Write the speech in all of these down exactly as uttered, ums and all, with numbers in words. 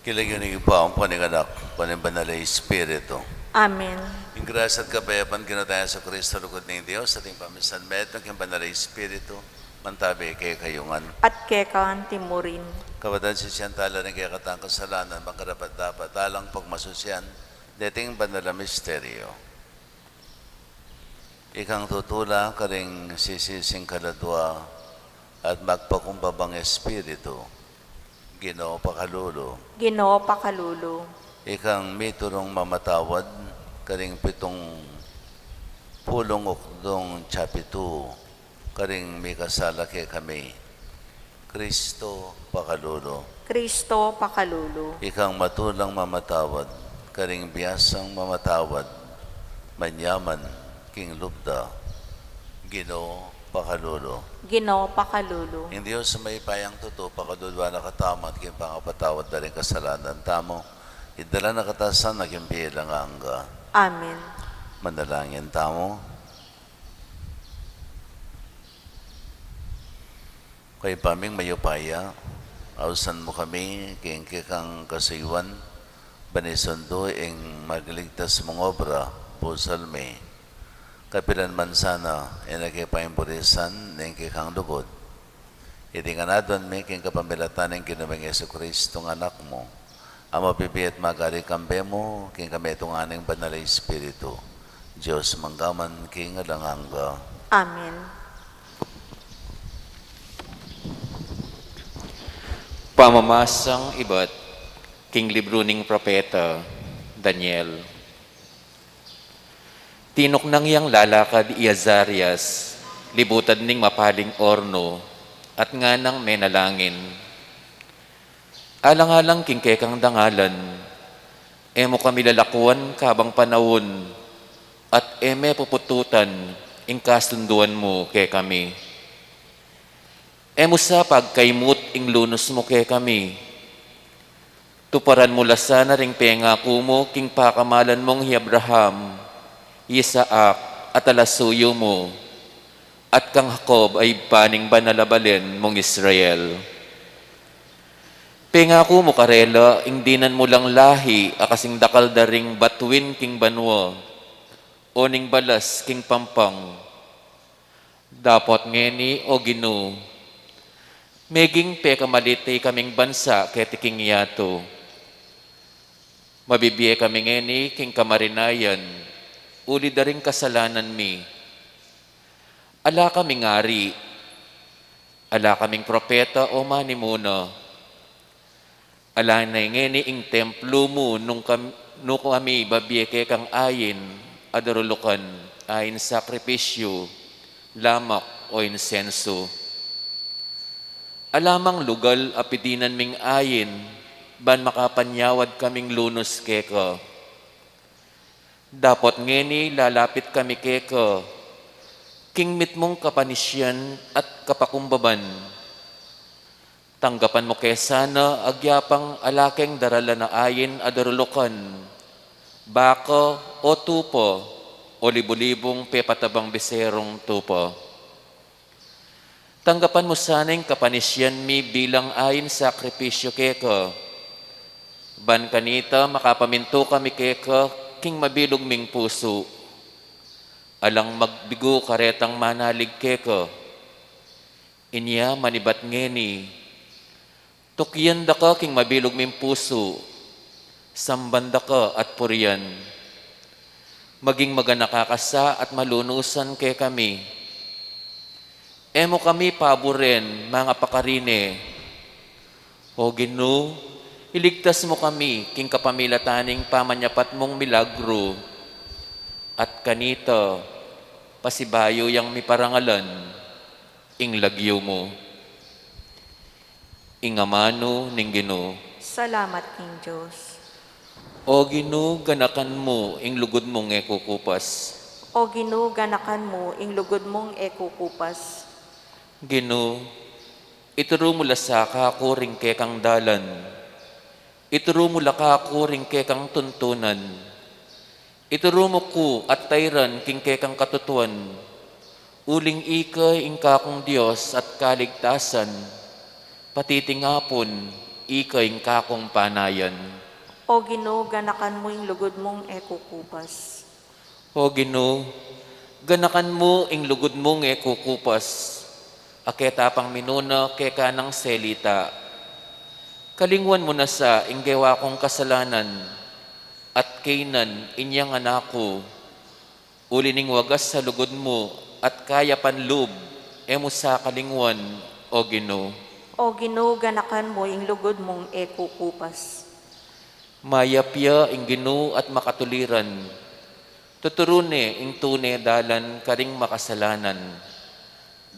King lagyu ning Ibpa, ampon ning Anak, ampon ning Banal a Espiritu. Amen. Ing grasya at kapayapan ning Ginu tang Jesucristo, lugud ning Dios, at ing pamisan metung king Banal a Espiritu, mantabi kekayu ngan. At keka anti mu rin. Kapatad, sisian tala ring kekatang kasalanan, bang karapat-dapat talang pagmasusian deting banal a misteryo. Ikang tutula karing sisising kaladua at magpakumbabang espiritu, Ginu, pakalulu. Ginu, pakalulu. Ikang miturung mamatawad karing pitung pulung ukdung tsapitu, karing mikasala kekami, Kristo, pakalulu. Kristo, pakalulu. Ikang matulang mamatawad karing biasang mamatawad manyaman king lub da, Ginu, pakalulu. Ginu, pakalulu. Ing Dios a mayupayang tutu pakaluluan na katamu at king pangapatawad da ring kasalanan tamu, idala na katamu sana king bie alang angga. Amen. Manalangin tamu. O Ibpa ming mayupaya, ausan mu kami king kekang kasuyuan, ban isundu ing magliligtas mung obra, busal mi. Kapilan man sana ing e ke paimburisan ning kekang lugud, iti ngan aduan mi king kapamilatan ning Ginu ming Jesucristo a Anak mu, a mabibie at magari kambe mu king kamitungan ning Banal a Espiritu, Dios mangga man king alang angga. Amen. Pamamasang ibat king libru ning propeta Daniel. Tinuknang yang lalakad i Azarias libutad ning mapaling ornu, at nganang menalangin, alang-alang king kekang dangalan, e mu kami lalakuan kabang panaun, at e me pupututan ing kasunduan mu kekami. E mu sa pagkaimut ing lunus mu kekami. Tuparan mu la sana ring pengaku mu king pakamalan mung hi Abraham, Isaac, a talasuyu mu, at kang Jacob a ibpa ning banal a balen mung Israel. Pengaku mu karela ing dinan mu lang lahi a kasing dakal da ring batuin king banua, o ning balas king pampang. Dapot ngeni, O Ginu, meging pekamalit ya kaming bansa keti king yatu. Mabibie kami ngeni king kamarinayan, uli da ring kasalanan mi. Ala kaming ari, ala kaming propeta o manimuna. Ala na ngeni ing templu mu nung kam-, nu kami babie kekang ain a darulukan, ain sakripisyu, lamak o insensu. Ala mang lugal a pidinan ming ain, ban makapanyawad kaming lunus keka. Dapot ngeni lalapit kami keka, king mitmung kapanisian at kapakumbaban. Tanggapan mu ke sana agyapang ala keng daralan a ain a darulukan, baka o tupa, o libu-libung pepatabang biserung tupa. Tanggapan mu sana ing kapanisian mi bilang ain sakripisyu keka. Ban kanita makapamintu kami keka king mabilug ming pusu. Alang magbigu karetang manalig keka. Inya manibat ngeni, tukian da ka king mabilug ming pusu, samban da ka at purian. Maging maganaka ka sa at malunusan kekami. E mu kami paburen, manga pakarine. O Ginu, iligtas mu kami king kapamilatan ning pamanyapat mung milagru. At kanita, pasibayu yang miparangalan ing lagyu mu. Ing amanu ning Ginu. Salamat king Dios. O Ginu, ganakan mu ing lugud mung e kukupas. O Ginu, ganakan mu ing lugud mung e kukupas. Ginu, ituru mu la sa kaku ring kekang dalan. Ituru mu la kaku ring kekang tuntunan. Ituru mu ku at tairan king kekang katutuan, uling ika ing kakung Dios at kaligtasan, pati tingapun ika ing kakung panayan. O Ginu, ganakan mu ing lugud mung e kukupas. O Ginu, ganakan mu ing lugud mung e kukupas, a keta pang minuna keka nang selita. Kalingwan mu na sa ing gewa kung kasalanan, at kaynan inyang anak ku. Uli ning wagas a lugud mu at kayapan lub, e mu sa kalingwan, O Ginu. O Ginu, ganakan mu ing lugud mung e kukupas. Mayap ya ing Ginu at makatuliran. Tuturu ne ing tune dalan karing makasalanan.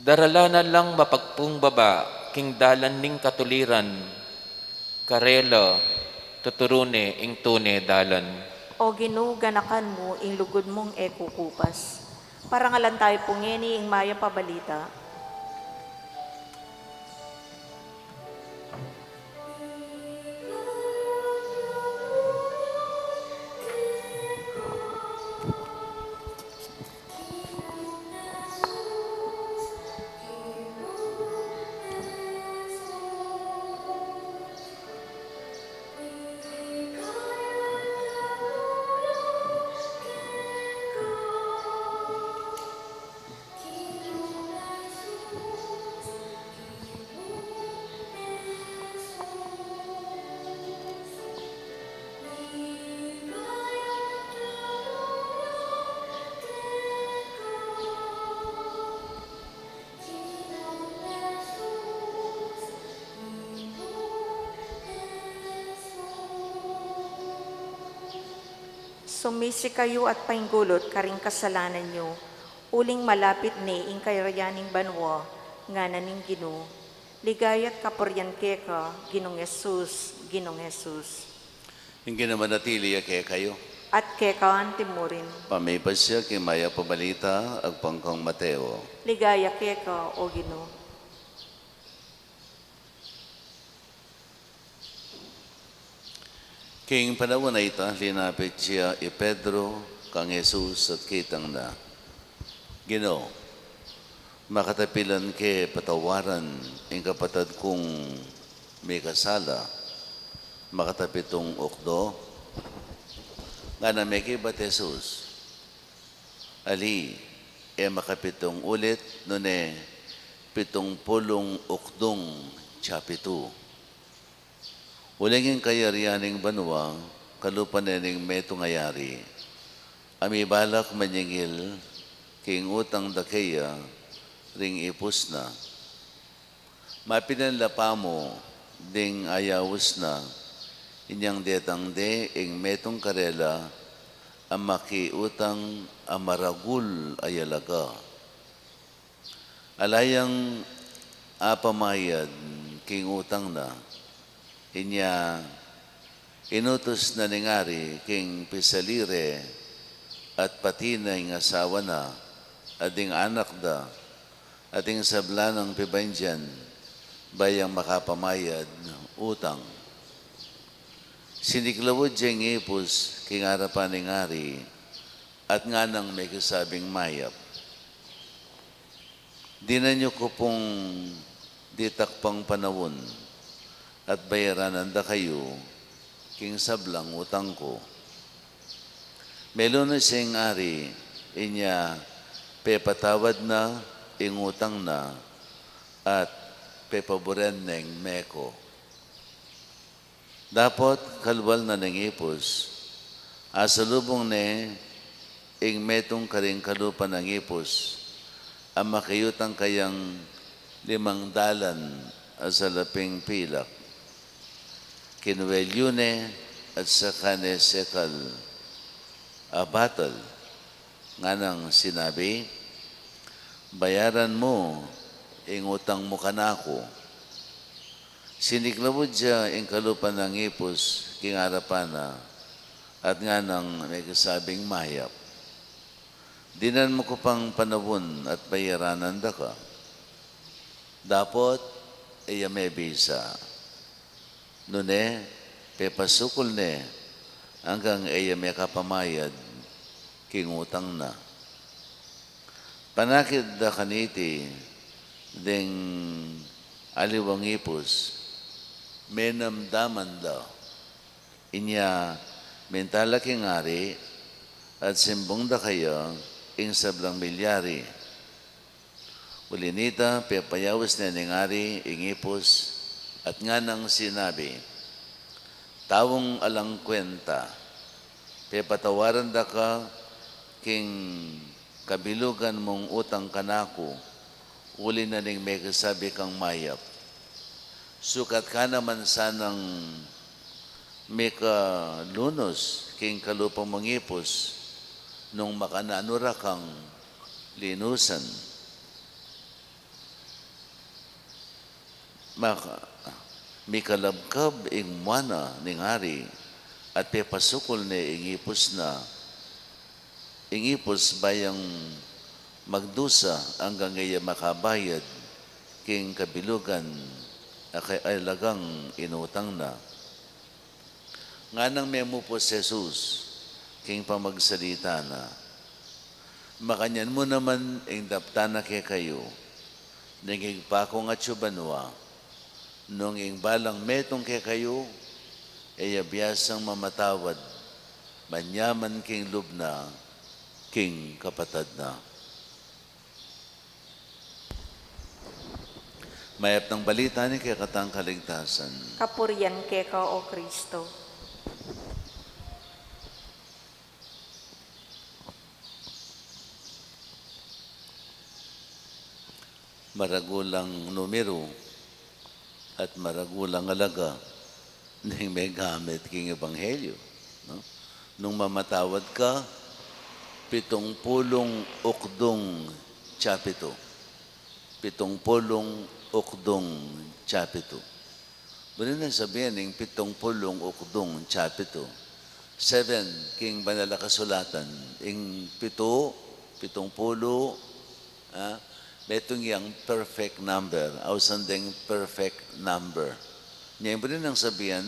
Daralan na lang mapagkumbaba king dalan ning katuliran. Karela, tuturu ne ing tune dalan. O Ginu, ganakan mu ing lugud mung e kukupas. Parangalan tayu pu ngeni ing mayap a balita. Sumisi kayu at painggulut karing kasalanan yu, uling malapit ne ing kayarian ning banua, ngana ning Ginu. Ligaya at kapurian keka, Ginung Jesus, Ginung Jesus. Ing Ginu manatili ya kekayu. At keka anti murin. Pamipasya king mayap a balita agpang kang Mateo. Ligaya keka, O Ginu. King panaun a ita, linapit ya i Pedro kang Jesus at kitang na, Ginu, makatapi lan ke patawaran ing kapatad kung mikasala makapitung ukdu? Ngana mekibat i Jesus, Ali, e makapitung ulit, nune pitung pulung ukdung tsa pitu. Uling ing kayarian ning banua kalupa ne ning metung a yari. A mibalak maningil king utang da keya ring ipus na, mapilan la pamu ding ayaus na, inyang detang de ing metung karela a makiutang a maragul a yalaga. Ala yang apamayad king utang na, inya inutus na ning ari king pisali re at pati na ing asawa na, at ding anak da, at ing sabla nang pibandian, ba yang makapamayad utang. Siniklaud ya ing ipus king arapan ning ari, at nganang mekisabing mayap, "Dinan yu ku pung ditak pang panaun at bayaranan da kayu king sablang utang ku." Melunus ing ari, inya pepatawad na ing utang na at pepaburen neng meko. Dapot kalwal na ning ipus, asalubung ne ing metung karing kalupa nang ipus a makayutang kayang limang dalan a salaping pilak. Kinuelyu ne at saka ne sekal a batal, nganang sinabi, "Bayaran mu ing utang mu kanaku." Siniklaud ya ing kalupa nang ipus king arapan na, at nganang mekisabing mayap, "Dinan mu ku pang panaun at bayaranan da ka. Dapot e ya mebisa." Nune, pepasukul ne anggang e ya mekapamayad king utang na. Panakit da kaniti ding aliwang ipus, menamdaman da. Inya minta la king ari at simbung da kaya ing sablang milyari. Uli nita, pepayaus ne ning ari ing ipus at nganang sinabi, "Taung alang kwenta, pepatawaran da ka king kabilugan mung utang kanaku, uli na ning mekisabi kang mayap. Sukat ka naman sanang mikalunus king kalupa mung ipus nung makananu ra kang linusan." Maka-, mikalabkab ing mua na ning ari at pepasukul ne ing ipus na, ing ipus ba yang magdusa anggang e ya makabayad king kabilugan a kayalagang inutang na. Nganang memupus Jesus king pamagsalita na, "Makanyan mu naman ing daptan na kekayu, ning Ibpa kung atsu banua, nung ing balang metung kekayu e ya biasang mamatawad, manyaman king lub na king kapatad na." Mayap nang balita ning kekatang kaligtasan. Kapurian keka, O Kristo. Maragulang numeru at maragulang alaga ning megamit king ebanghelyu, no? Nung mamatawad ka, pitung pulung ukdung tsapitu. Pitung pulung ukdung tsapitu. Buri nang sabian ing pitung pulung ukdung tsapitu. Seven, king Banal a Kasulatan. Ing pitu, pitung pulu, ah, metung yang perfect number. Ausan deng perfect number. Nya, buri nang sabian,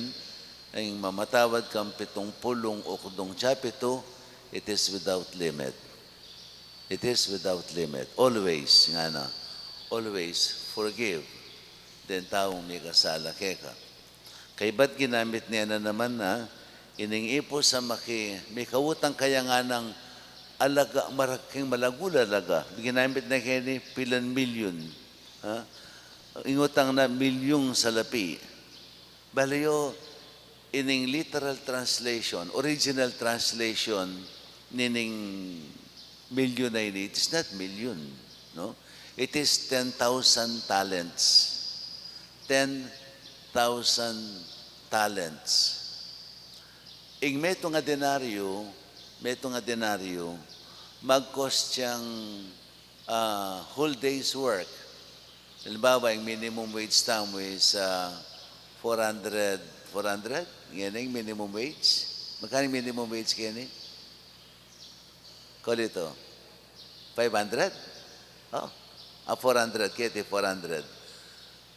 ing mamatawad kang pitung pulung ukdung tsapitu, it is without limit. It is without limit. Always, ngana, always forgive deng taung mikasala keka. Kaybat ginamit ne na naman na, ining ipus a maki-, mikautang kaya nganang alaga, maragking malagu la alaga. Ginamit ne keni pilan milyun. Ha? Ing utang na milyung salapi. Bale yu, ining literal translation, original translation nining milyun a ini, it is not million, no? It is ten thousand talents. Ten thousand talents. Ing metung a denaryo, metung a denaryo, mag-cost yang, ah, whole day's work. Halimbawa, ing minimum wage tamu is, ah, four hundred, four hundred? Ngeni ing minimum wage? Magkanu ing minimum wage ngeni? Kalito. Five hundred? Oh. Ah, four hundred. Keti four hundred.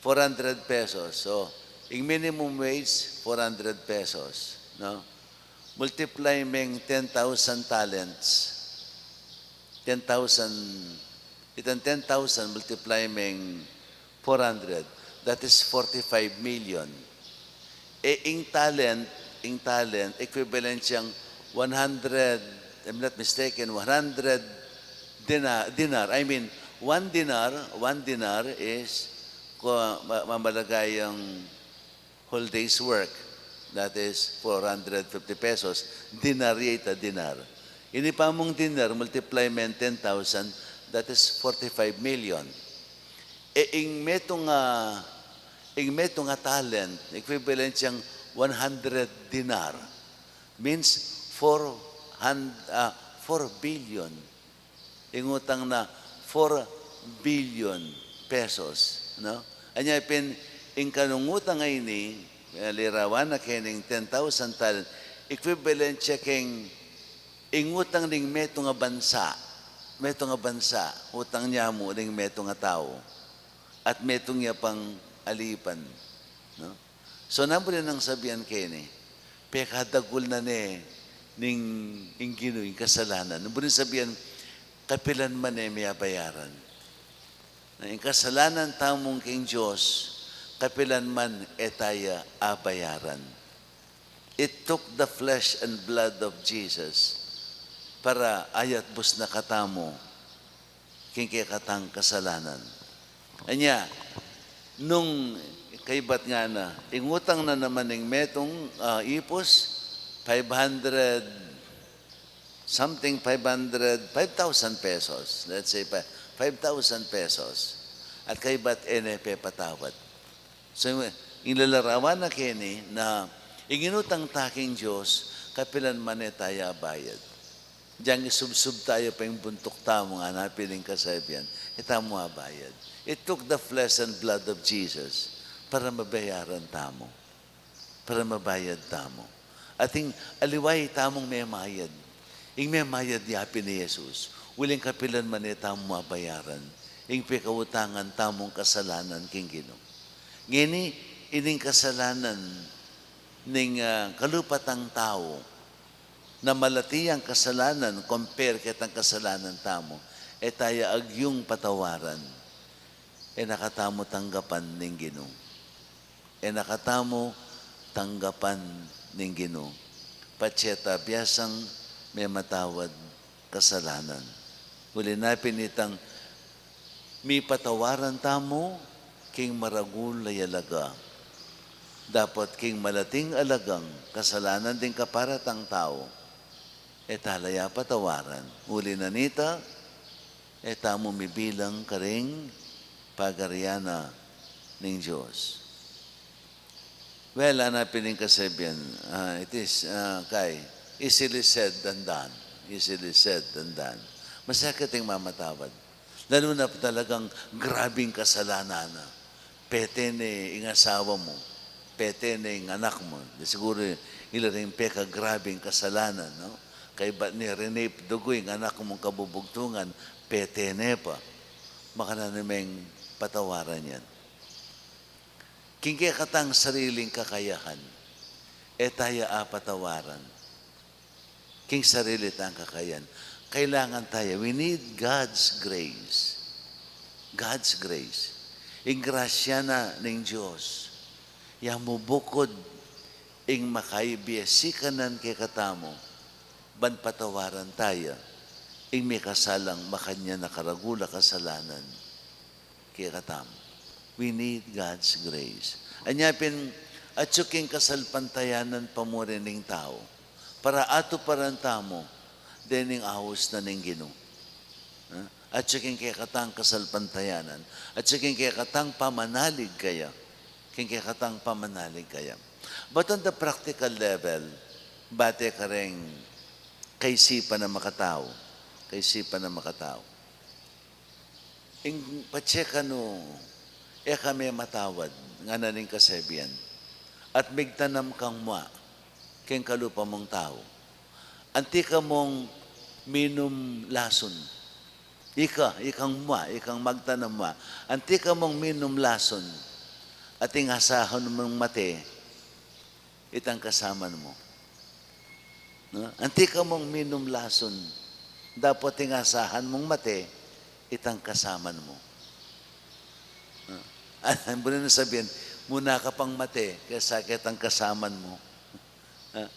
Four hundred pesos. So, ing minimum wage, four hundred pesos. No? Multiply meng ten thousand talents. Ten thousand, itang ten thousand multiply meng four hundred, that is forty-five million. E, ing talent, ing talent, equivalent yang one hundred, I'm not mistaken, one hundred dina-, dinar. I mean, one dinar, one dinar is, ko, ma-, mamalagay yang whole day's work. That is four hundred fifty pesos. Dinar ya ita, dinar. Ini pa mung dinar, multiply meng ten thousand, that is forty-five million. E, ing metung a, ing metung a talent, equivalent yang one hundred dinar. Means four hundred, ah, four billion. Ing utang na four billion pesos, no? Anya pin, ing kanung utang a ini, e, lirawan na keni ing ten thousand talent, equivalent ya keng ing utang ning metung a bansa, metung a bansa, utang nia mu ning metung a tau, at metung ya pang alipan, no? So, nanu buri nang sabian keni, pekadagul na ne ning, ing Ginu, ing kasalanan. Nanu buri sabian, kapilan man e mi abayaran. Na ing kasalanan tamung king Dios, kapilan man e ta ya abayaran. It took the flesh and blood of Jesus para ayatbus na katamu king kekatang kasalanan. Anya, nung kaybat ngana, ing utang na naman ning metung, ah, ipus, five hundred, something five hundred, five thousand pesos, let's say, pa-, five thousand pesos, at kaybat e ne pepatawad. So, ing lalarawan na keni na ing inutang ta king Dios, kapilan man e ta ya abayad. Diang isubsub ta ya pa ing buntuk tamu, ngana pin ing kasabian, e tamu abayad. It took the flesh and blood of Jesus para mabayaran tamu, para mabayad tamu. At ing aliwa itamung memayad. Ing memayad ya pin i Jesus. Uling kapilan man e tamu abayaran ing pekautangan tamung kasalanan king Ginu. Ngeni, ining kasalanan ning, ah, kalupa tang tau, na malati yang kasalanan compare ketang kasalanan tamu, e ta ya agyung patawaran. E na katamu tanggapan ning Ginu. E na katamu tanggapan ning Ginu. Patse ta biasang mematawad kasalanan. Uli na pin itang mipatawaran tamu king maragul a alaga. Dapot king malating alagang kasalanan ding kapara tang tau, e ta la ya patawaran. Uli na nita, e tamu mibilang karing pagarian na ning Dios. Well, ngana pin ing kasabian, ah, it is, ah, kay, easily said than done. Easily said than done. Masakit ing mamatawad. Lalu na talagang grabing kasalanan na. Pete ne ing asawa mu. Pete ne ing anak mu. Di siguru ila ring pekagrabing kasalanan, no? Kaybat ne rinape dugu ing anak mung kabubugtungan, pete ne pa. Makananu meng patawaran yan? King kekatang sariling kakayahan, e ta ya apatawaran. King sarili tang kakayahan, kailangan ta ya, we need God's grace. God's grace. Ing grasya na ning Dios, ya mubukud ing makaibie sikanan kekatamu, ban patawaran ta ya ing mikasalang makanyan a karagul a kasalanan kekatamu. We need God's grace. Anya pin, atyu king kasalpantayanan pa mu rin ning tau para atuparan tamu dening aus na ning Ginu. Ha? Atyu king kekatang kasalpantayanan, atyu king kekatang pamanalig kaya, king kekatang pamanalig kaya. But on the practical level, bate kareng kaisipan a makatau, kaisipan a makatau. Ing patse kanu, e ka me matawad, ngana ning kasabian, at migtanam kang mua king kalupa mung tau. Anti ka mung minum lasun. Ika, ikang mua, ikang magtanam mua. Anti ka mung minum lasun, ating asahan mung mate itang kasaman mu. No? Anti ka mung minum lasun, dapot ating asahan mung mate itang kasaman mu. No? Ang buri nang sabihin, muna ka pang mate kesa ketang kasaman mu. Ah,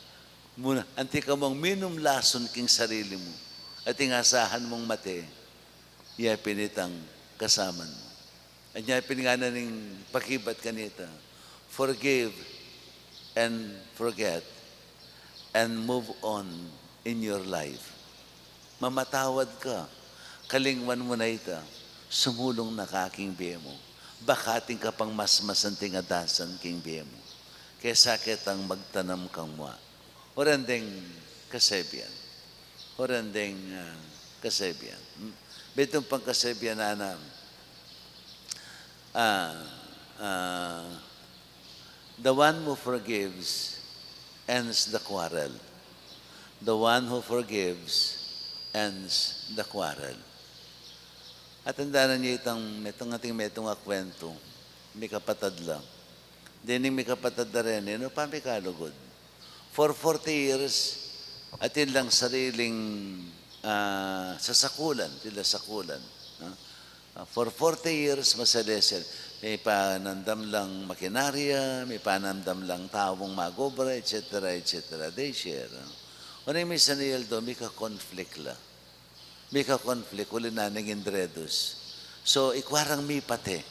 muna, anti ka mung minum lasun king sarili mu, ating asahan mung mate ya pin itang kasaman mu. Anya pin ngana ning pakibat kanita, forgive and forget and move on in your life. Mamatawad ka, kalingwan mu na ita, sumulung na ka king bie mu. Baka atin ka pang mas masanting adasan king bie mu kesa ketang magtanam kang mua. Uring deng kasebian. Uring deng, ah, kasebian. Hmm? Metung pang kasebian ngana, ah, ah, the one who forgives ends the quarrel. The one who forgives ends the quarrel. Atin da na niya itang metung, ating metung a kwentu. Mikapatad la. Dening mikapatad da reni, no, pamikalugud. For forty years, atin lang sariling, ah, sasakulan, atin lang sakulan, no? Ah, for forty years, masalese. Mipanamdam lang makinarya, mipanamdam lang taung mag-obra, et cetera, et cetera. They share, no? Oneng misan a aldo, mika-conflict la. Mika-conflict, uli na ning indredus. So, ikua rang mipate.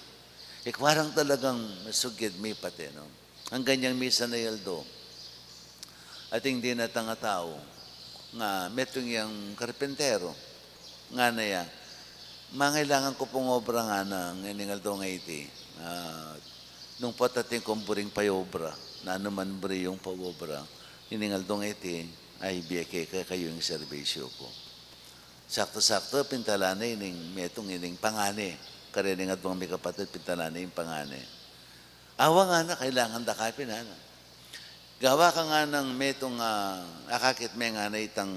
Ikua rang talagang masugid mipate, no? Anggang yang misan a aldo, ating dinatang a tau, nga metung yang karpintero, ngana ya, mangailangan ku pung obra ngana, ngening aldo a iti. Ah, nung pota atin kung buring payobra, nanu man buri yung paobra, ngening aldo a iti, ay, bie ke kekayu ing serbisyu ku. Saktu-saktu, pintalan ne ining metung ining pangane. Karening adwang mikapatad, pintalan ne ing pangane. Awa ngana, kailangan da ka pin ngana. Gawa ka nganang metung, ah, akakit me ngana itang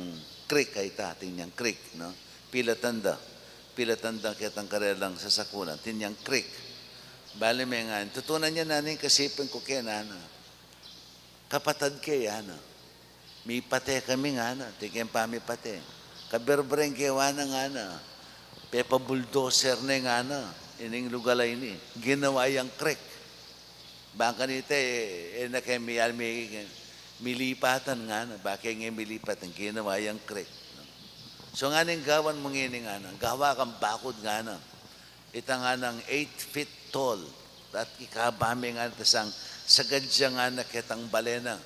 creek a ita, atin yang creek, no? Pilatan da. Pilatan da ketang karelang sasakulan, atin yang creek. Bale me ngana, tutunan ya ngana ing kasiping ku keka ngana. Kapatad ke, ngana. Mipate kami, ngana. Atin keng pamipate. Kaberbereng ke, ngana, ngana. Pepa-bulldozer ne, ngana, ining lugal a ini. Ginawa yang creek. Bang kanita, e, e na ke mi-, mi-, milipatan, ngana. Bake nge milipatan. Ginawa yang creek. So, ngana, ing gawan mu ngeni, ngana. Gawa kang bakud, ngana. Ita nganang eight feet tall. At ikaba me ngana, tasang sagad ya ngana ketang balena.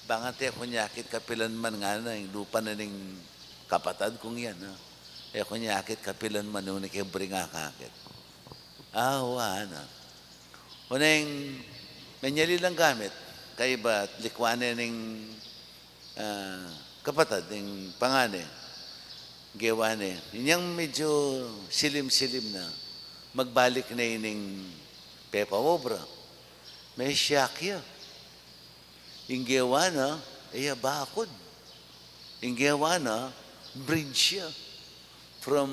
Bang ante, e ku ne akit kapilan man ngana ing lupa na ning kapatad kung yan, ha. E ku ne akit kapilan man, nune ke buring akakit. Awa, ngana. Oneng menyali lang gamit, kaybat likuan ne ning ah, kapatad, ing pangane, gewa ne. Inyang medyo silim-silim na, magbalik ne ining pepaobra. Mesiak ya. Ing gewa na, e ya bakud. Ing gewa na, bridge ya. From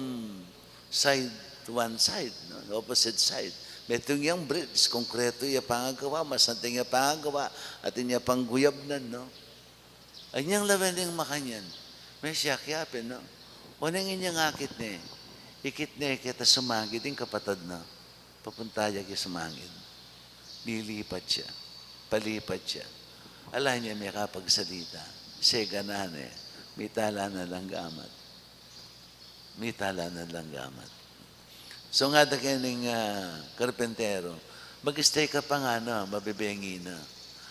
side, one side, no? Opposite side. Metung yang bridge, konkretu ya pangagawa, masanting ya pangagawa, atin ya pangguyabnan, no? Anyang lawen ning makanyan, mesiak ya pin, no? Oneng inyang akit ne, ikit ne keta sumagid ing kapatad na, papunta ya ke sumagid. Lilipat ya, palipat ya. Ala ne ya mekapagsalita, segana ne, mitala na lang gamat. Mitala na lang gamat. So ngana da kening, ah, karpintero, "Mag-stay ka pa," ngana, "mabebengi na.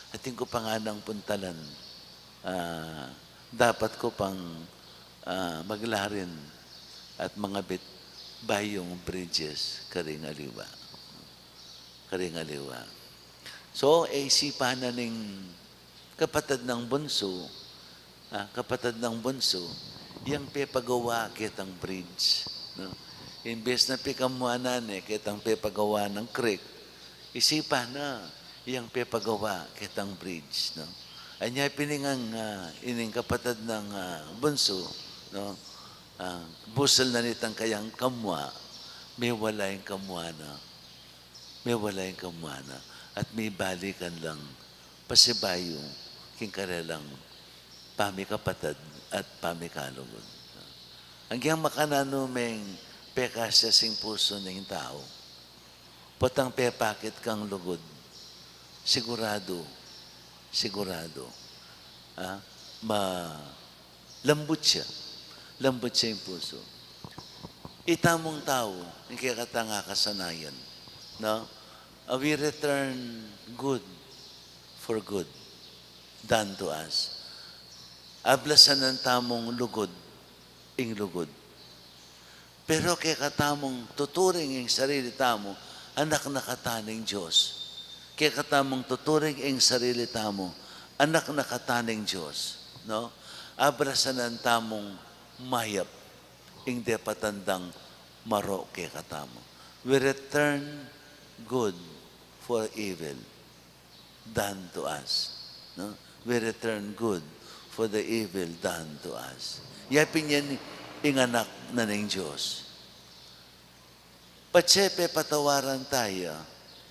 Atin ku pa nganang puntalan. Ah, dapat ku pang, ah, maglarin at mangabit bayung bridges karing aliwa." Karing aliwa. So, e isipan na ning kapatad nang bunsu, ah, kapatad nang bunsu, yang pepagawa ketang bridge, no? Imbes na pikamuanan ne ketang pepagawa nang creek, isipan na yang pepagawa ketang bridge, no? Anya pin ngan, ah, ining kapatad nang, ah, bunsu, no? ah, busal na nitang kayang kamua, mewala ing kamua na. Mewala ing kamua na. At mibalikan lang pasibayu king karelang pamikapatad at pamikalugud. Agyang makananu meng pekasya sing pusu ning tau, potang pepakit kang lugud, siguradu, siguradu, ah, ma-, lambut ya. Lambut ya ing pusu. Itamung tau, ing kekatang kasanayan, no? Ah, we return good for good done to us. Ablasanan tamung lugud ing lugud. Pero kekatamung tuturing ing sarili tamu anak na kata ning Dios. Kekatamung tuturing ing sarili tamu anak na kata ning Dios, no? Abrasanan tamung mayap ing depatan dang marok kekatamu. We return good for evil done to us, no? We return good for the evil done to us. Ya pin yan ing anak na ning Dios. Patse pepatawaran taya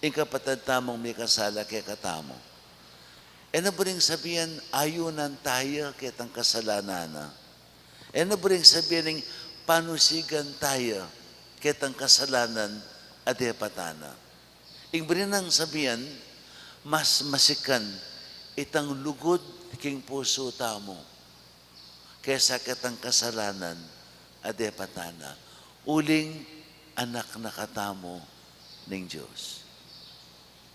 ing kapatad tamung mikasala kekatamu, e na buring sabian ayunan taya ketang kasalanan na. E na buring sabian ing panusigan taya ketang kasalanan a depatan na. Ing buri nang sabian, mas masikan itang lugud king pusu tamu kesa ketang kasalanan a depatan na, uling anak na katamu ning Dios.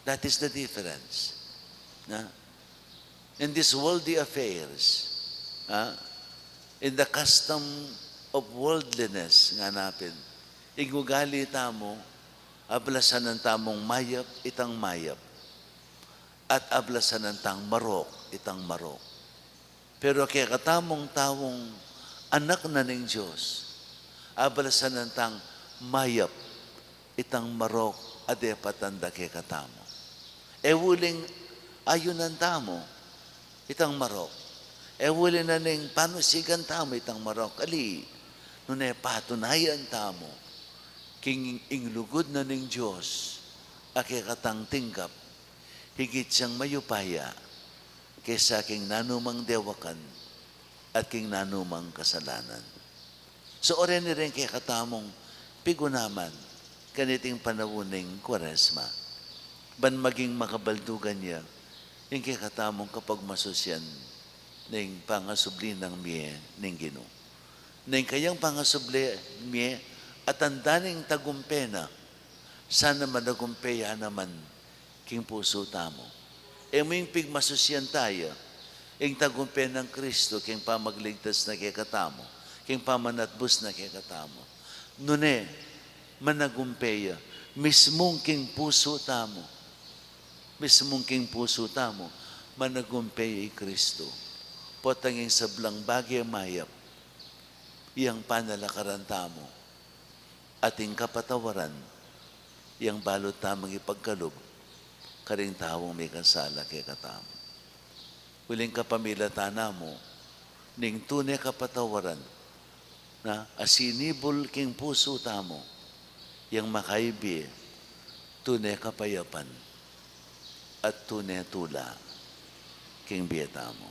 That is the difference. Na? In these worldly affairs, ah, in the custom of worldliness, ngana pin, ing ugali tamu, ablasanan tamung mayap itang mayap, at ablasanan tang marok itang marok. Pero kekatamung taung anak na ning Dios, ablasanan tang mayap itang marok a depatan da kekatamu. E uling ayunan tamu itang marok. E uling na ning panusigan tamu itang marok. Ali, nune patunayan tamu king ing lugud na ning Dios a kekatang tinggap, higit yang mayupaya kesa king nanumang dewakan at king nanumang kasalanan. So, oreni ring kekatamung pigunaman kaniting panaun ning Kuaresma, ban maging makabaldugan ya ing kekatamung kapagmasusian ning pangasubli nang mie ning Ginu. Ning kayang pangasubli mie a tanda ning tagumpe na, sana managumpe ya naman king pusu tamu. E mu ing pigmasusian taya ing tagumpe nang Kristo king pamagligtas na kekatamu, king pamanatbus na kekatamu. Nune, managumpe ya mismung king pusu tamu. Mismung king pusu tamu, managumpe ya i Kristo. Potang ing sablang bage mayap, yang panalakaran tamu, at ing kapatawaran, yang balu tamung ipagkalub karing taung mikasala kekatamu. Uling kapamilatan na mu ning tune kapatawaran na asinibul king pusu tamu, yang makaibie tune kapayapan at tune tula king bie tamu.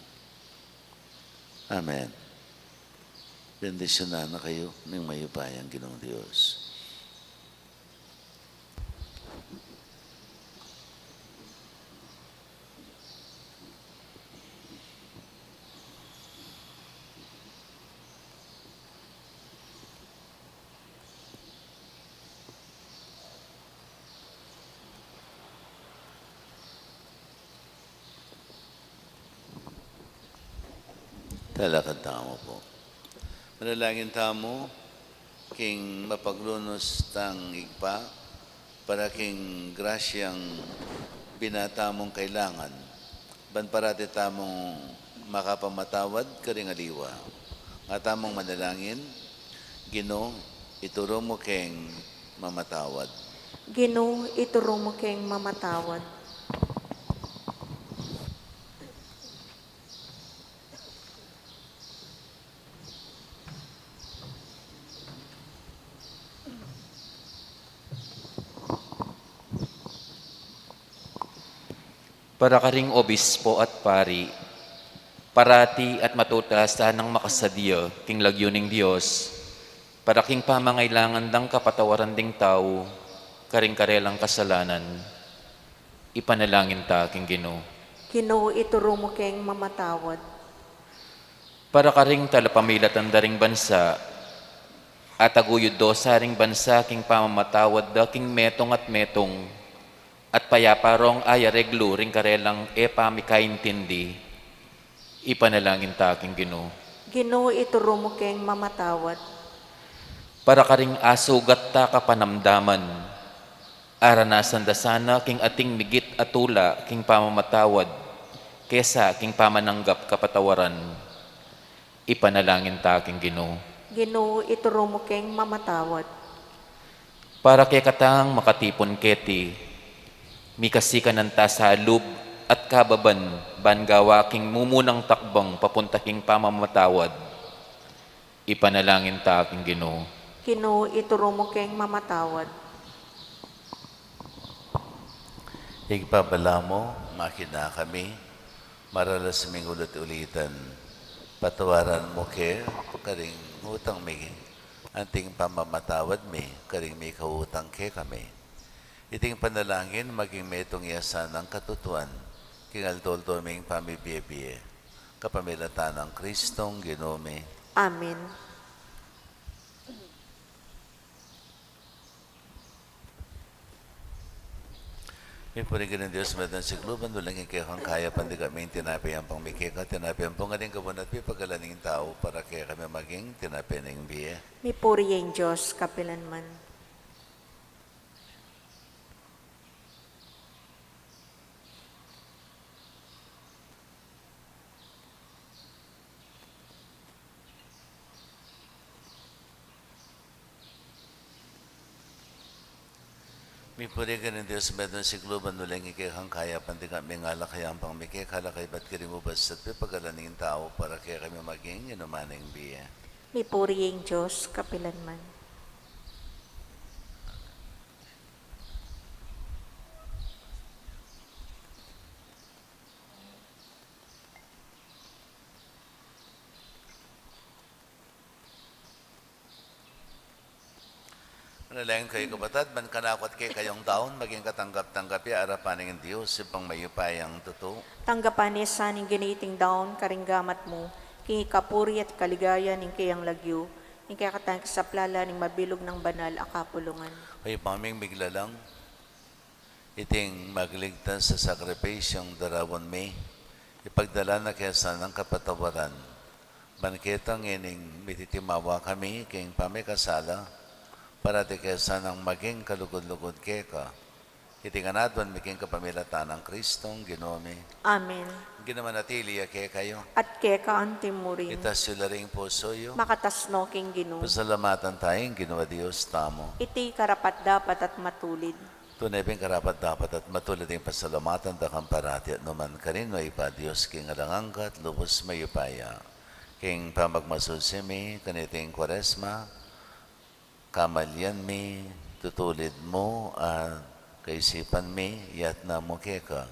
Amen. Bendisyunan na kayu ning mayupayang Ginung Dios. Talakad tamu pu. Manalangin tamu king mapaglunus tang Ibpa, para king grasyang binata mung kailangan, ban parati tamung makapamatawad karing aliwa. Nga tamung manalangin, Ginu, ituru mu keng mamatawad. Ginu, ituru mu keng mamatawad. Para karing obispo at pari, parati at matuta sanang makasadya king lagyu ning Dios, para king pamangailangan dang kapatawaran ding tau karing karelang kasalanan. Ipanalangin ta king Ginu. Ginu, ituru mu keng mamatawad. Para karing talapamilatan da ring bansa, at aguyud do sa ring bansa king pamamatawad da king metung at metung, at payapa rong ayareglu ring karelang e pamikaintindi. Ipanalangin ta king Ginu. Ginu, ituru mu keng mamatawad. Para karing asugat ta kapanamdaman, aranasan da sana king ating migit a tula king pamamatawad kesa king pamananggap kapatawaran. Ipanalangin ta king Ginu. Ginu, ituru mu keng mamatawad. Para kekatang makatipun keti, mikasikanan ta sa lub at kababan ban gawa king mumunang takbang papunta king pamamatawad. Ipanalangin ta king Ginu. Ginu, ituru mu keng mamatawad. Ibpa, balamu, makinig kami, maralas ming ulit-ulitan. Patawaran mu ke karing utang mi, anting pamamatawad mi karing mikautang kekami. Iting panalangin maging metung ya sanang katutuan king aldo-aldo ming pamibie-bie. Kapamilatan nang Kristong Ginu mi. Amen. Mipuri ka ning Dios, Ibpa ning sikluban, uling ing kekang kayapan dika ming tinape yang pangmike ka, tinape yang punggaling kabunat pipagalan ning tau, para kekami maging tinape ning bie. Mipuri ing Dios kapilanman. Mipuri ka ning Dios, Ibpa ning sikluban, uling ing kekang kayapan dika ming alak yang pangmike ka, alak kaybat karing ubas at pipagalan ning tau, para kekami maging inuman ning bie. Mipuri ing Dios kapilanman. Manalangin kayu, kapatad, ban kanaku at kekayung daun maging katanggap-tanggap ya arapan ning Dios, Ibpang mayupayang tutu. Tanggapan na sa ning Ginu iting daun karing gamat mu, king ikapuri at kaligayan ning keyang lagyu, ning kekatang kasaplalan ning mabilug nang banal a kapulungan. Ibpa ming miglalang, iting magligtas a sakripisyung daraun mi, ipagdala na ke sanang kapatawaran. Ban ketang ining mititimawa kami king pamikasala, parati ke sanang maging kalugud-lugud keka. Iti ngan aduan mi king kapamilatan nang Kristong Ginu mi. Amen. Ing Ginu manatili ya kekayu. At keka anti mu rin. Itas yu la ring pusu yu. Makatas no king Ginu. Pasalamatan taya ing Ginu a Dios tamu. Iti karapat-dapat at matulid. Tune pin karapat-dapat at matulid ing pasalamatan da ka parati at nukarin man, O Ibpa, Dios king alang angga at lubus mayupaya. King pamagmasusi mi kaniting Kuaresma, kamalian mi, tutulid mu, at kaisipan mi, yatna mu keka.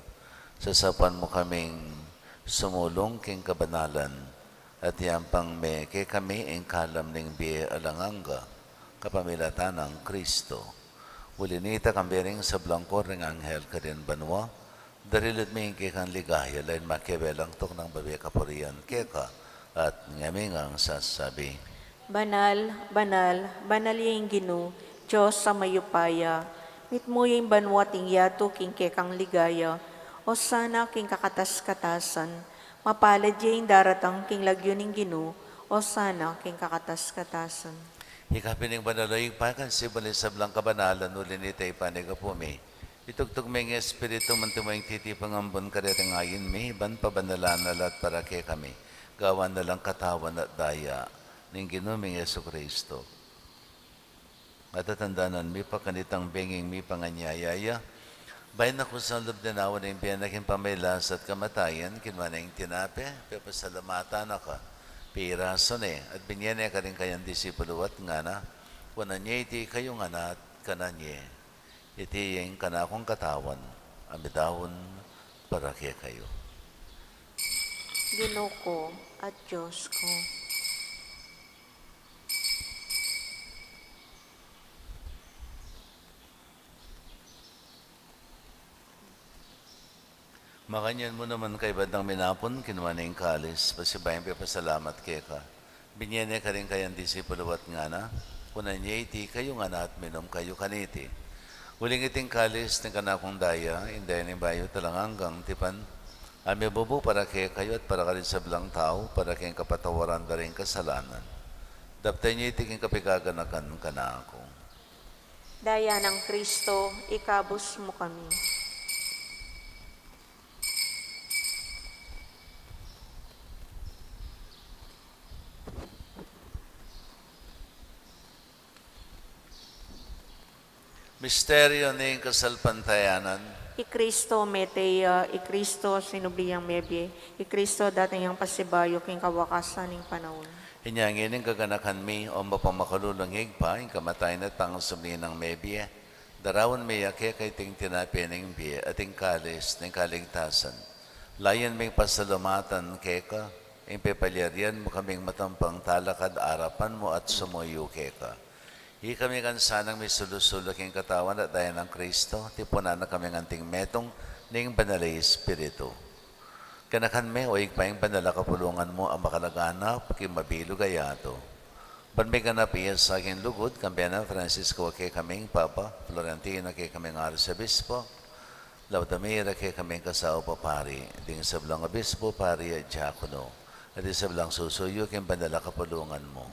Sasaupan mu kaming sumulung king kabanalan, at yang pangme kekami ing kalam ning bie alang angga, kapamilatan nang Kristo. Uli nita, kambe ring sablang kor ning anghel karin banua, darilut mi ing kekang ligaya, lain makewelang tuknang babie kapurian keka, at ngemi ngang sasabi: Banal, banal, banal ya ing Ginu, Dios a mayupaya. Mitmu ya ing banua at ing yatu king kekang ligaya. Osana king kakatas-katasan. Mapalad ya ing daratang king lagyu ning Ginu. Osana king kakatas-katasan. Ika pin ing banal, O Ibpa, ika ing simbul ning sablang kabanalan, uli nita, Ibpa, ika pu mi. Itugtug me ing Espiritu mu, antimo ing titipang ambun kareting ain mi, ban pabanalan na la at para kekami, gawan na lang katawan at daya ning Ginu ming Jesucristo. Matatandanan mi pa kanitang benging mipanganyaya ya, bayu na kusang lub dinawa ning bie na king pamagkasakit at kamatayan, kinua ne ing tinape, pepasalamatan na ka, pirasu ne, at binie ne karing kayang disipulu at ngana: Kunan ye iti kayu ngan at kanan ye. Iti ing kanakung katawan, a midaun para kekayu. Ginu ku at Dios ku. Makanyan mu naman kaybat nang minapun, kinua ne ing kalis, pasibayu yang pepasalamat keka, binie ne karing kayang disipulu at ngana: Kunan ye iti kayu ngan at minum kayu kaniti. Uling iti ing kalis ning kanakung daya, ing daya ning bayu at alang anggang tipan, a mibubu para kekayu at para karing sablang tau, para king kapatawaran da ring kasalanan. Daptan ye iti king kapaganakan kanaku. Daya nang Kristo, ikabus mu kami. Misteryu ning kasalpantayanan. I Kristo mete ya, i Kristo sinubli yang mebie, i Kristo dating yang pasibayu king kawakasan ning panaun. Inya ngeni gaganakan mi, o mapamakalulung Ibpa, ing kamatayan at pangasubli nang mebie, daraun mi ya keka iting tinape ning bie at ing kalis ning kaligtasan. Layun ming pasalamatan keka ing pepalyarian mu kaming matampang talakad arapan mu at sumuyu keka. Ikami ngan sanang misulu-sulu king katawan at daya nang Kristo, tipunan na kaming anting metung ning Banal a Espiritu. Ganakan me, o Ibpa, ing banal a kapulungan mu a makalaganap king mabilug a yatu. Ban miganap ya sa king lugud, kambe nang Francisco a kekaming Papa, Florentino a kekaming Arsobispo, Laudamir a kekaming kasaup a pari, ding sablang obispo, pari at diakono, at ding sablang susuyu king banal a kapulungan mu.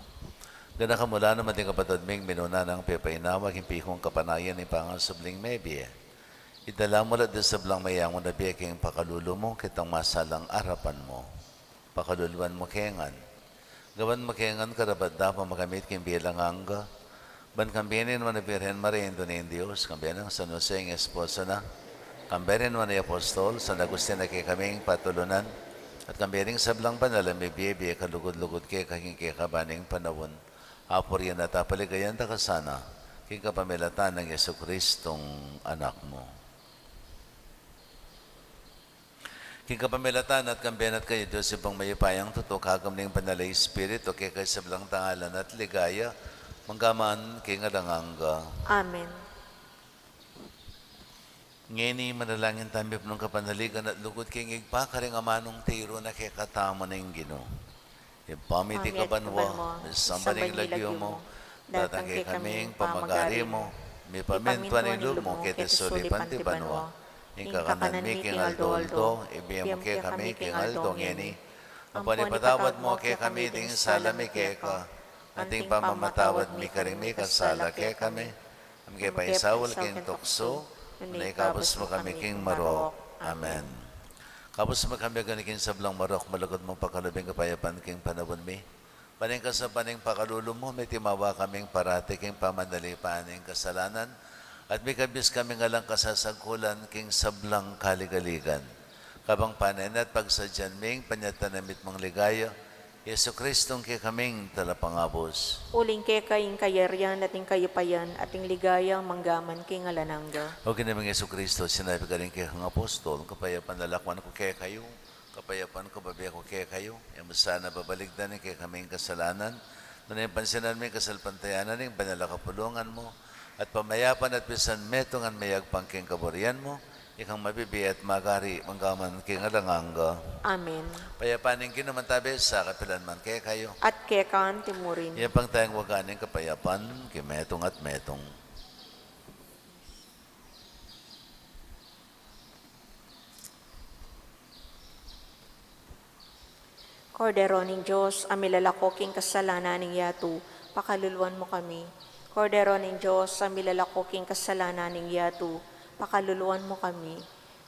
Ganakan mu la naman ding kapatad ming minuna nang pepainawa king pikung kapanayan ning pangasubling mebie. Idala mu la ding sablang meangu na bie king pakalulu mu, ketang masalang arapan mu. Pakaluluan mu ke ngan. Gawan mu ke ngan karapat-dapat makamit king bie alang angga. Ban kambe ning nuan a Birhen Maria, Indu ning Dios, kambe nang San Jose, ing esposo na, kambe ning nuan a apostol, San Agustin a kekaming patulunan, at kambe ning sablang banal a mebie-bie kalugud-lugud keka king kekaban ning panaun. Apurian at apaligayan da ka sana, king kapamilatan nang Jesucristong Anak mu. King kapamilatan na at kambe na at kaya, Dios Ibpang mayupayang tutu, kagum ning Banal a Espiritu, keka ing sablang dangalan at ligaya, mangga man king alang angga. Amen. Ngeni manalangin tamu king kapanaligan at lugud king Ibpa, karing amanung tiru na kekatamu ning Ginu. Ibpa mi, atiu ka banua, misamban ya ing lagyu mu, datang kekami ing pamagari mu, mipamintuan ing lub mu keti sulip anti banua. Ing kakanan mi king aldo-aldo ibie mu kekami king aldo ngeni. Ampon ipatawad mu kekami ding sala mi keka, anti ing pamamatawad mi karing mikasala kekami. E mu ke paisaul king tuksu, nune ikabus mu kami king marok. Amen. Kabus mu kami king sablang marok, malugud mung pakalub ing kapayapan king panaun mi. Ban king kasapan ning pakalulu mu, mitimawa kaming parati king pamanalipan ning kasalanan, at mikabus kaming alang kasasagkulan king sablang kaligaligan. Kabang panenayan at pagsadyan mi ing panyatang na mitmung ligaya, Jesucristong kekaming Talapangabus. Uling keka ing kayarian at ing kayupayan at ing ligaya mangga man king alang angga. O Ginu ming Jesucristo, sinabi mu karing kekang apostol, kapayapan lalakwan ku kekayu, kapayapan ku bibie ku kekayu. E mu sana babalikdan ing kekaming kasalanan, nune pansinan mu ing kasalpantayanan ning banal a kapulungan mu, at pamayapan at pisan metungan mayagpang king kaburian mu, ikang mabibie at magari mangga man king alang angga. Amen. Payapan ning Ginu mantabe sa kapilan man kekayu. At keka anti murin. Iyapang taya ing waga ning kapayapan king metung at metung. Kordero ning Dios, a milalako king kasalanan ning yatu, pakaluluan mu kami. Kordero ning Dios, a milalako king kasalanan ning yatu, pakaluluan mu kami.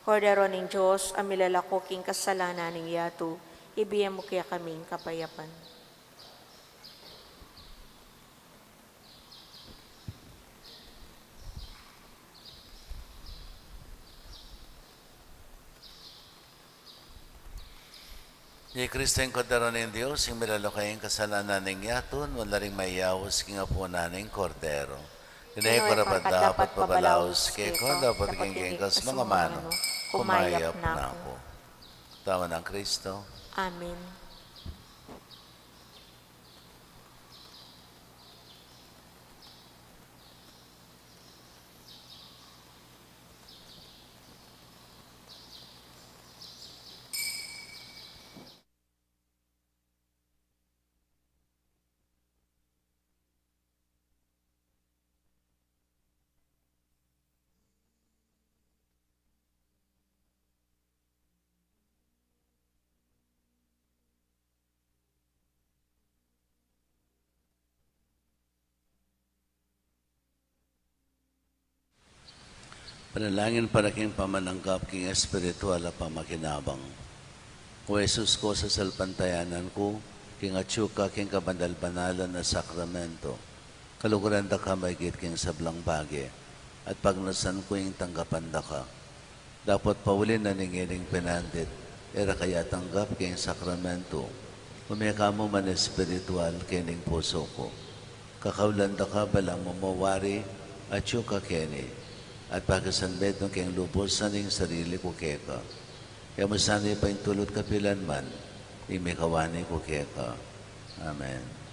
Kordero ning Dios, a milalako king kasalanan ning yatu, ibie mu kekami ing kapayapan. Iya i Kristo, ing Kordero ning Dios, ing milalako king kasalanan ning yatu. Nuan la ring mayaus king apunan ning Kordero. Dinu e ku karapat-dapat pabalaus keka, dapot king keka sa mangamanu, Kumayap na ku. Tama ng Kristo. Amen. Panalangin para king pamananggap king espiritual a pamakinabang. O Jesus ku, sasalpantayanan ku king atyu ka king kabanal-banalan a sakramento. Kaluguran da ka maigit king sablang bage, at pagnasan ku ing tanggapan da ka. Dapot pauli na ning iling pinandit, e ra ka ya tanggap king sakramento, ume ka mu man espiritual king pusu ku. Kakaulan da ka balang mamawari, atyu ka keni, at pakisanmetung king lubusan ing sarili ku keka. E mu sana ipaintulut kapilan man ing mikawani ku keka. Amen.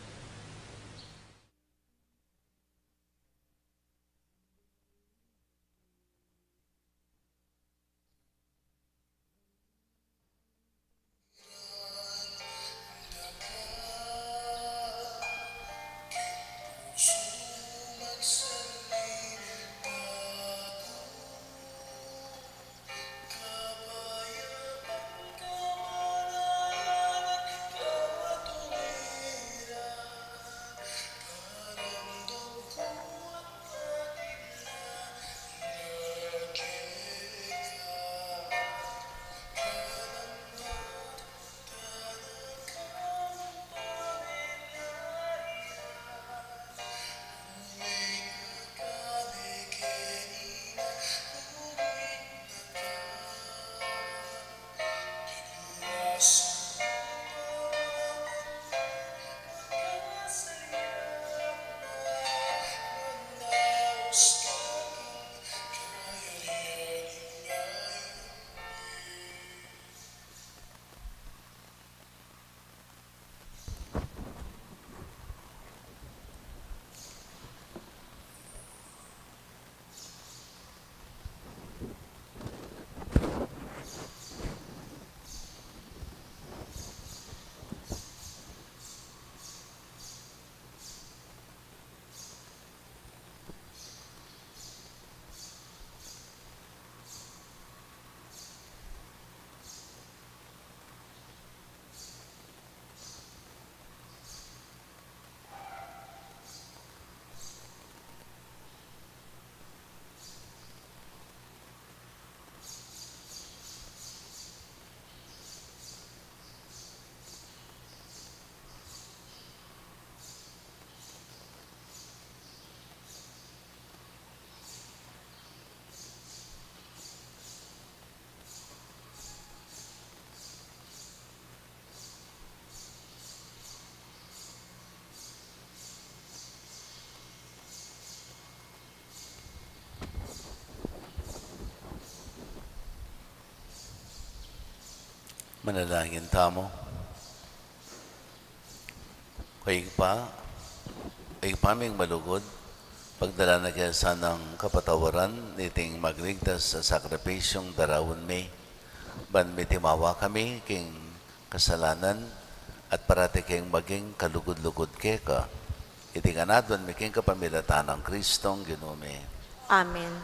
Manalangin tamu. O Ibpa, o Ibpa ming malugud, pagdalan na ke sanang kapatawaran niting magligtas a sakripisyung daraun mi, ban mitimawa kami king kasalanan at parati keng maging kalugud-lugud keka. Iti ngan aduan mi king kapamilatan nang Kristong Ginu mi. Amen.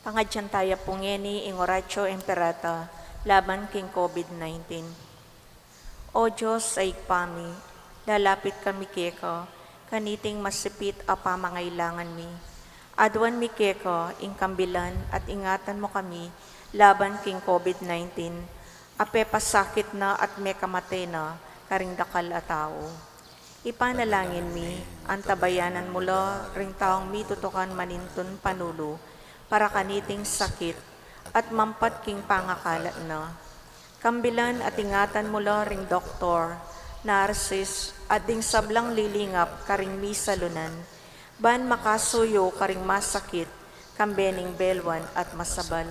Pangadyan taya pu ngeni ing Oratio Imperata laban king COVID nineteen. O Dios a Ibpa mi, lalapit kami keka, kaniting masipit a pamangailangan mi. Aduan mi keka ing kambilan at ingatan mu kami laban king COVID nineteen, a pepasakit na at mekamate na karing dakal a tau. Ipanalangin mi, antabayanan mu la ring taung mitutukan manintun panulu para kaniting sakit at mampat king pangakalat na. Kambilan at ingatan mu la ring doktor, narsis, at ding sablang lilingap karing misalunan, ban makasuyu karing masakit, kambe ning belwan at masabal.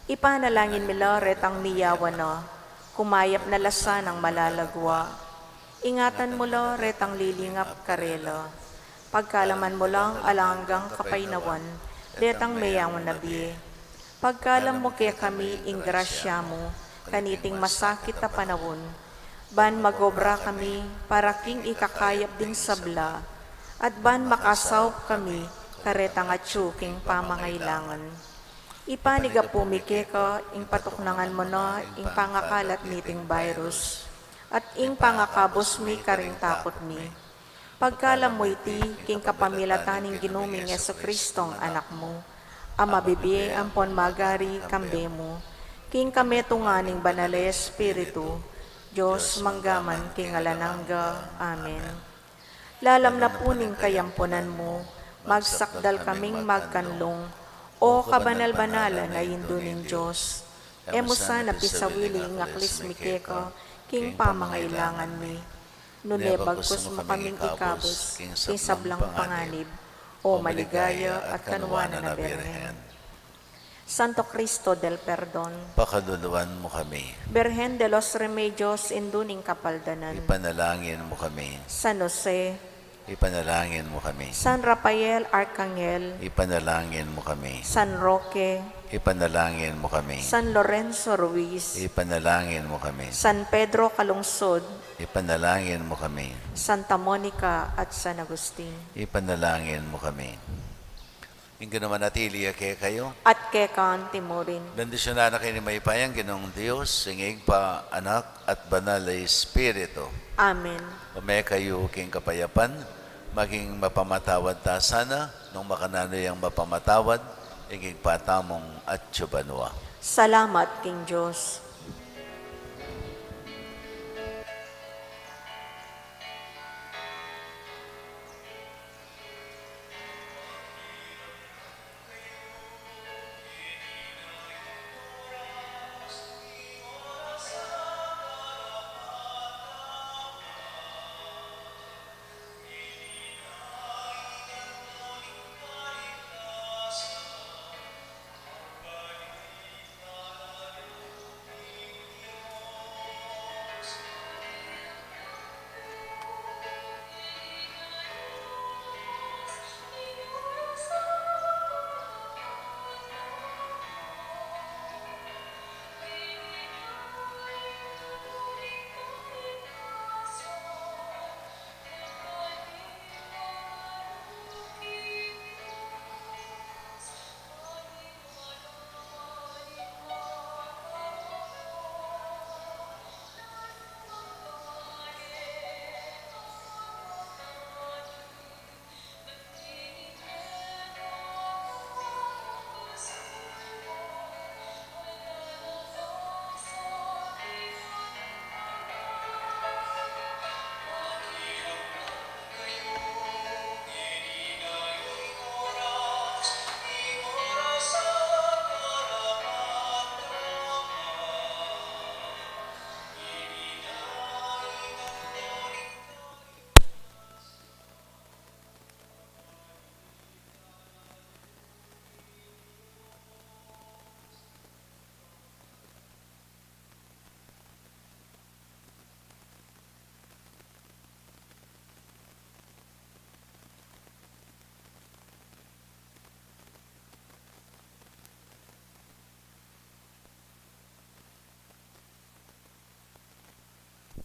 Ipanalangin mi la retang miyawan na, kumayap na la sanang malalagwa. Ingatan mu la retang lilingap karela. Pagkaluban mu lang alang anggang kapaynawan detang meyawan a bie. Pagkaluban mu kekami ing grasya mu kaniting masakit a panaun, ban magobra kami para king ikakayap ding sabla, at ban makasaup kami karetang atyu king pamangailangan. Ipanyawad mi keka ing patuknangan mu na ing pangakalat niting virus, at ing pangakabus mi karing takut mi. Pagkaluban mu iti king kapamilatan ning Ginu ming Jesucristo a Anak mu, a mabibie ampon magari kambe mu, king kametungan ning Banal a Espiritu, Dios mangga man king alang angga. Amen. Lalam na pu ning kayampunan mu, magsakdal kaming magkanlung, O kabanal-banalan a Indu ning Dios. E mu sana pisawili ing aklis mi keka king pamangailangan mi, nune bagkus mu kaming ikabus king sablang panganib, O maligaya at kanuanan a Birhen. Santo Cristo del Perdon, pakalulwan mu kami. Birhen de los Remedios, Indu ning Kapaldanan, ipanalangin mu kami. San Jose, ipanalangin mu kami. San Rafael Arcangel, ipanalangin mu kami. San Roque, ipanalangin mu kami. San Lorenzo Ruiz, ipanalangin mu kami. San Pedro Calungsod, ipanalangin mu kami. Santa Monica at San Agustin, ipanalangin mu kami. Ing Ginu manatili ya kekayu. At keka naman murin. Bendisyunan na kayu ning mayupayang Ginung Dios, ing Ibpa, Anak, at Banal a Espiritu. Amen. Ume kayu king kapayapan, maging mapamatawad ta sana, nung makananu yang mapamatawad ing Ibpa tamung atsu banua. Salamat king Dios.